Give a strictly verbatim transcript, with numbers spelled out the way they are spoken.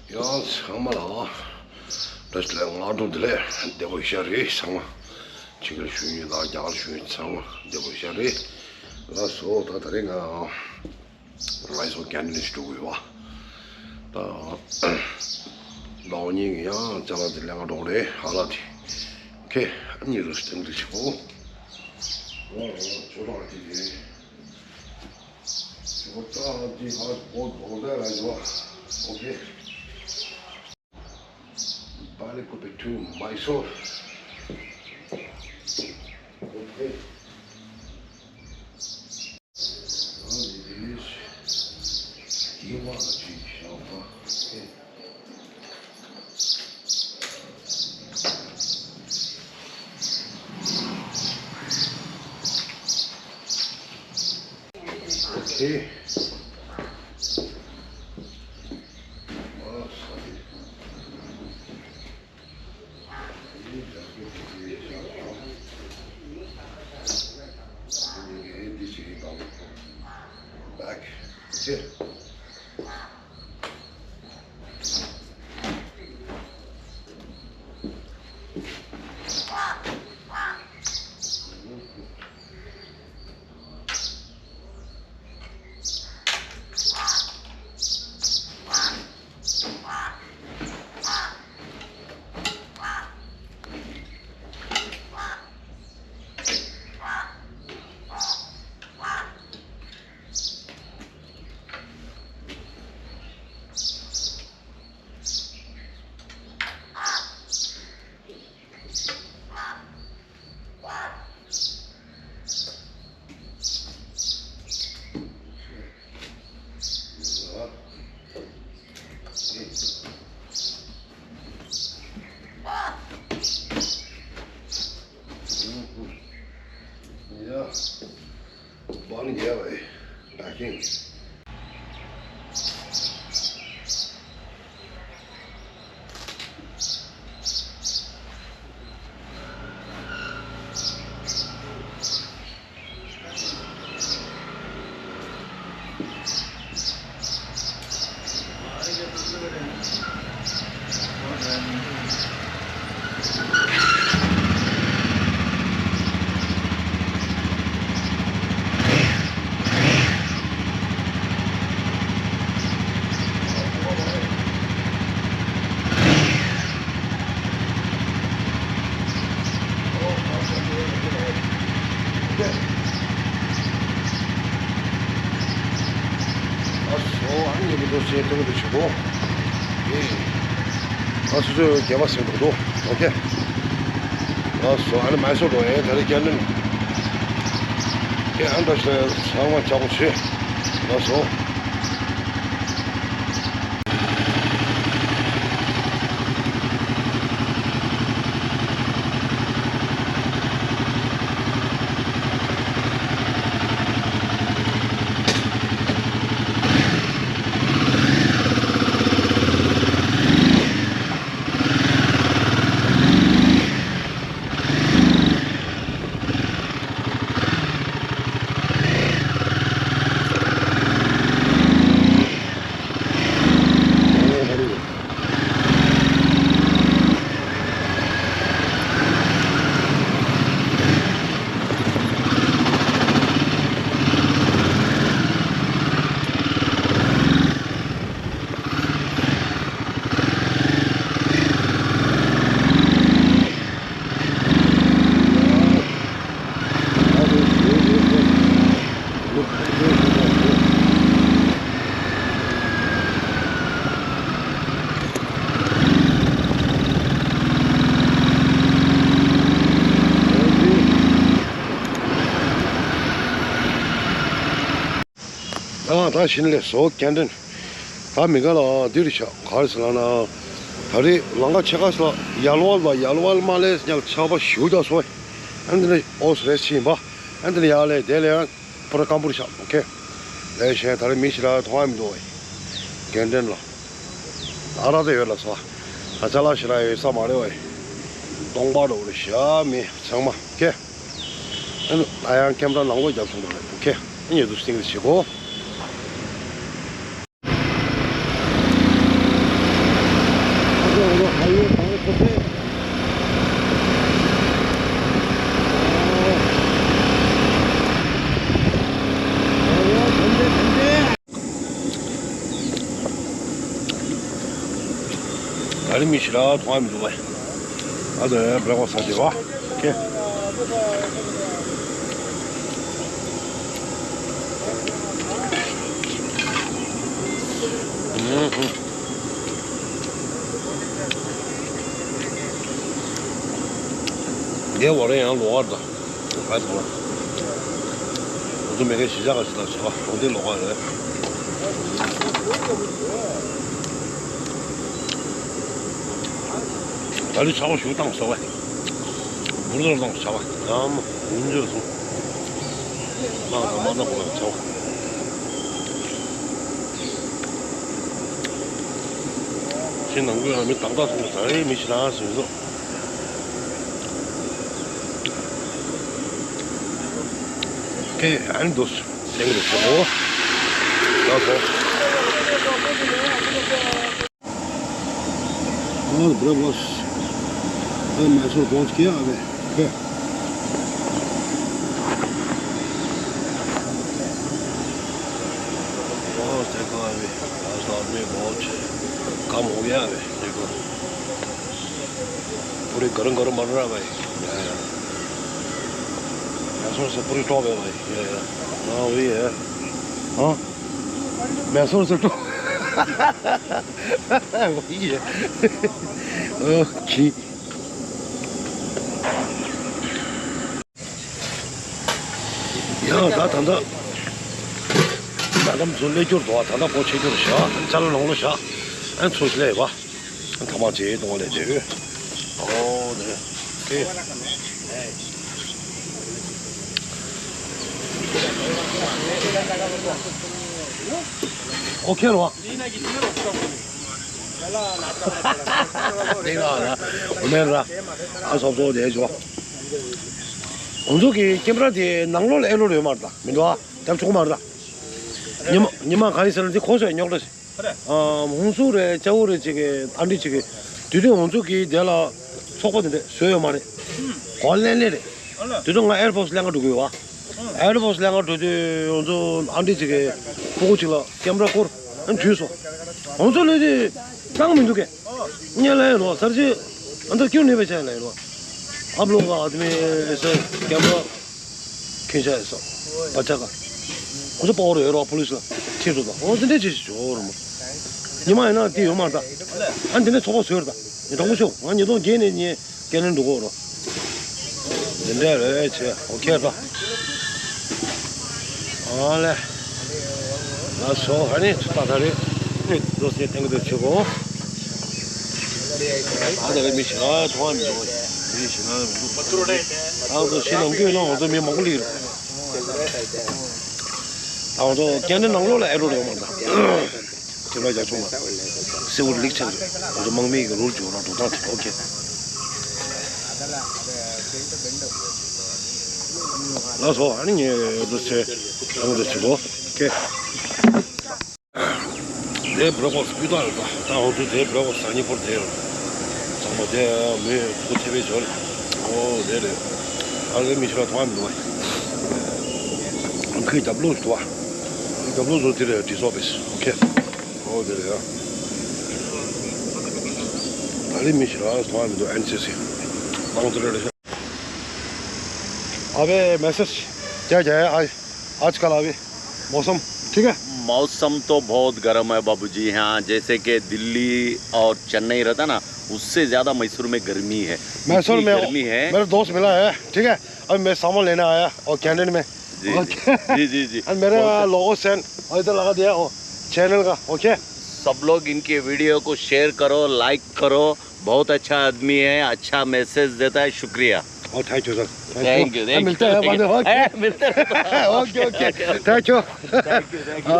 ཡང་ཚང་མ་ལ་བཀྲ་ཤིས་བདེ་ལེགས། སྔ་དྲོ་བདེ་ལེགས། བདེ་པོ་ཞིག་རེད། ཚང་མ་ཕྱི་རྒྱལ་ཤུལ་ཡོད་དང་རྒྱ་གར་ཤུལ་ཡོད་ཚང་མ་བདེ་པོ་ཞིག་རེད། ལགས་སོ། ད་དེ་རིང་ང་རང་ཚོ་ཀན་ཊིན་ཞིག་འགྲོ་དགོས་པ། ད་ཟླ་བ་གཉིས་ཀྱི་ཡང་ཅ་ལག་དེ་ལེན་ག་འགྲོ་གི་རེད། ཧ་ལ་དེ། ཁེ་ཨ་ནི་རུ་སྟེང་དུ་ཆུ་བོ། ཨོ་ཨོ་ཆུ་ལག་དེ་རེད། ཆུ་བོ་ཏྲ་དེ་ཧ་བོ་རྡོ་རྡ་ལ་ཡོད། ཨོ་ཁེ། Balikupe to Mysore. Okay. Okay. Back. Okay. Yeah. Born here, eh? Packing. ཨ་སོ། ཨ་ནི་ངེད་ཀྱི་འགྲོ་སའི་ཐོག་ཏུ་ཆུ་བོ། ཨེ། ཨ་སོ་སོའི་རྒྱལ་བ་ཟེར་འདུག་འདུག་ཨོ་ཁེ། ཨ་སོ། ཨ་ནི་མའི་སོར་འགྲོ་ཡས་ད་རེས་ཀན་ཊིན། ཨེ་ཨ་འདྲ་ཞིག་ཚང་མ་ཆག་པོ་བྱེད། ཨ་སོ། ཨ་ད་གཞི་ནས་ལས་བཟོ་ཀན་ཊིན། ད་མི་ག་ལ་འདིར་ཤག་ག་རེ་ཟེར་ལ་ན། ད་རེས་ལམ་ཁ་ཕྱེད་ཀ་ས་ཡལ་བལ་བ་ཡལ་བལ་མ་ལས་ཉལ་ཆག་པ་ཞུ་རྒྱག་སོང་། ཨ་འདི་ནས་ཨོ་སི་རེ་ཕྱིན་པ། ཨ་འདི་ནས་ཡར་ལས་དེ་ལས་ཡང་པུ་ར་ཀམ་པུར་ཤག་ཨོ་ཁེ། ལས་གཞན་ད་རེས་མི་ཞིག་ར་མཐོང་ཡ་མི་འདུག་བས། ཀན་ཊིན་ལ། ཨ་ར་དེ་ཡོད་ལ་སོ། ཨ་ཅ་ལག་ཞིག་ར་ཡོད་ས་མ་རེད་བས། སྟོང་པ་འགྲོ་རེད་ཤག་མི་ཚང་མ་ཁེ། ཨ་ཡང་ཁེམ་ར་ནང་ལོགས་རྒྱབ་སོང་འགྲོ་རེད་ཁེ། ཨ་ཉེ་དུ་སྟེང་རེ་བྱེད་གོ། ཨ་རི་མི་ཞིག་ལ་མཐོང་བ་མི་འདུག་བས། ཨ་ཙི་བྲེག་ཕ་སི་ཊི་ཟ་བྱེད་བ། ཁེ། ངའི་བ་རེ་ཡང་ལོག་བར་ད། ག་ཚོད་ལ། ང་ཚོ་མེ་ཁའི་གཞིས་ཆགས་ཀ་ཞིག་ལ་བྱེད་པ་གྲོང་སྡེ་ལོག་ག་རེད། ད་ལི་ཆག་པ་ཞུ་བཏང་ཟ་བས། འབུར་ལ་བཏང་ཆག་པ་ཡང་མ་ཡིན་འཇོག་སོང་། མང་དང་མང་དང་པོ་ལ་ཆག་པ། ཤིང་ནང་ཁུལ་ལ་མི་ཏག་ཏག་སོང་ད་རེས་མི་ཤི་ན་ཟོས་སོ། ཁེ་ཨན་དུས་ལེང་རེ་ཆོག་གོ། ལགས་སོ། और ब्रेकफास्ट तो मैसूर पहुंच गया अबे। बहुत देखो अभी, आज तो आदमी बहुत कम हो गया अभी। देखो, पूरी गरम गरम बन रहा भाई। या, या। मैसूर से पूरी टॉप है भाई। या, या। हाँ, वही है। हाँ, मैसूर से टॉप। वही है। ओके। ཡང་ད་ད་ལྟ་ད་ལྟ་ཚོ་སླེབས་རྒྱུར་འདུག་ད་ལྟ་སྒོ་ཕྱེ་རྒྱུར་བཞག་ཅ་ལག་ནང་ལ་བཞག་ཨ་ཚོ་སླེབས་པ། ཐ་མག་ཅིག་གཏོང་བ་ལས་བྱེད། ཨོ་དེ་ཀེ། ཨོ་ཁེ་རོ། དེ་ག་ལ་འོ་མེད་ར། ཨ་སོབ་སོབ་དེ་ཞོ། ང་ཚོ་གི་ཀེམ་ར་དེ་ནང་ལོགས་ལ་ཨེ་ལོ་ཡོད་མ་རེད་ད་མི་འདུག་ཨ། རྒྱབ་ཆོག་མ་རེད་ད། ཉི་མ་ཉི་མ་གང་ཡིན་ཟེར་ན་དེ་ཁོ་ཚོས་རྙོག་དྲ་ཞིག་ཨ་ཧུན་སུར་རེད་ཅའོ་རེད་ཅིག་གི་ཨ་འདྲི་ཅིག་གི་དུས་དུས་ང་ཚོ་གི་དེ་ལ་ཚོགས་པ་དེ་འདྲས་བཟོས་ཡོད་མ་རེད། གོ་ལེན་ལེ་རེད། དུས་ཚོད་ང་ཨེར་ཕོར་སི་ལེན་ག་འགྲོ་གི་ཡོད་བ། ཨེར་ཕོར་སི་ལེན་ག་འགྲོ་དུས་ང་ཚོ་ཨ་འདྲི་ཅིག་གི་སྤུ་གུ་ཅིག་ལ་ཀེམ་ར་བསྐུར་ཨ་འཇུས་སོང་། ང་ཚོ་ལས་དེ་བཏང་མི་འདུག་གས། ཉེ་ལ་ཡིན་རོ་སར་ཆེ་ཨ་འདར་ཀྱུ་ནེ་བེ་ཆ་ལ་ཡིན་རོ། ཨབ་ལོ་ག་ཨ་དི་མེ་སེ་ཀེམ་ར་ཁྱོད་ཆ་ཡིན་སོ། བ་ཆ་ག་ཁོ་ཚོ་པོ་རོ་ཡོད་རོ་པོ་ལི་སི་ལ་ཁྱེད་ཚོ་དང་ཨོ་དེ་འདྲས་བྱེད་ཤོག་རོ་མོ། ཉི་མ་ཡིན་ན་དེ་ཡོད་མ་རེད་ད། ཨ་འདི་ནས་ཚོགས་པ་བཟོས་རེད་ད། ཉིས་སྟོང་དགུ་ཤོག་ང་ཉིས་སྟོང་བརྒྱད་ནས་ཉེ་ཀེ་ནན་འགྲོ་གོ་རོ། འདི་འདྲ་རེད་ཆེ་ཨོ་ཁེ་ར། ཨ་ལེ། ལགས་སོ་ཨ་ནི་ཚུ་ད་ད་རེད། ནི་རྡོ་སེ་ཐེང་གི་དུ་ཆུ་གོ། ཨ་ད་རེད་མི་ཤི་ན་ཐོང་མི་འདུག་མི་ཤི་ན་མི་འདུག་ཨ་ཚོ་ཤི་ན་མགོ་ལོག་ཨ་ཚོ་མི་མང་པོ་ལིར། ཨ་ཚོ་ཀེ་ནན་ནང་ལོགས་ལ་ཨེ་རོ་རེད་མ་ད། ཁྱེད་རང་རྒྱ་ཆུང་ལ་སེ་བོར་ལིག་ཆགས་རེད། ང་ཚོ་དམག་མི་གི་རོལ་ཅིག་ཡོད་ར་འགྲོ་སྟངས་དེ་ཨོ་ཁེ། ལགས་སོ་ཨ་ནི་ངས་འདུ་ཚེ་རང་འདུ་ཚེ་གོ་ཁེ། དེ་བྲོ་གོ་སྤུས་དག་རེད་ད། ད་འོང་དུས་དེ་བྲོ་གོ་ཟ་ཉེ་པོར་དེ་ཡོད། ཚང་མ་དེ་མི་ཐུག་ཐེ་བའི་ཞོར་ཨོ་དེ་རེད། ཨ་རེ་མི་ཤི་བ་མཐོང་མི་འདུག་བ། ཁོས་རྒྱབ་ལོགས་ཞུ་བ། རྒྱབ་ལོགས་བཟོ་དེ་རེད་ཌི་སོ་ཕིས་ཨོ་ཁེ། ओ दे यार। अरे मिश्रा तुम्हारा तो एनसीसी मांग तो रहे। अबे मैसेज क्या क्या है आज, आजकल अभी मौसम ठीक है? मौसम तो बहुत गर्म है बाबूजी, यहाँ जैसे कि दिल्ली और चेन्नई रहता ना, उससे ज्यादा मैसूर में गर्मी है। मैसूर इतनी में गर्मी है। मेरा दोस्त मिला है, ठीक है, अभी मैं सामान लेने आया और कैंटीन में। जी, और जी, जी, जी, जी। और मेरा कौन सा? लोगो सेंड और इधर लगा दिया वो चैनल का, ओके। सब लोग इनके वीडियो को शेयर करो, लाइक करो। बहुत अच्छा आदमी है, अच्छा मैसेज देता है। शुक्रिया। Oh, thank you, sir. Thank you. Thank you, thank you. मिलते हैं बाद में, ओके। हैं, मिलते हैं। Okay, okay. Thank you. Thank you, thank you.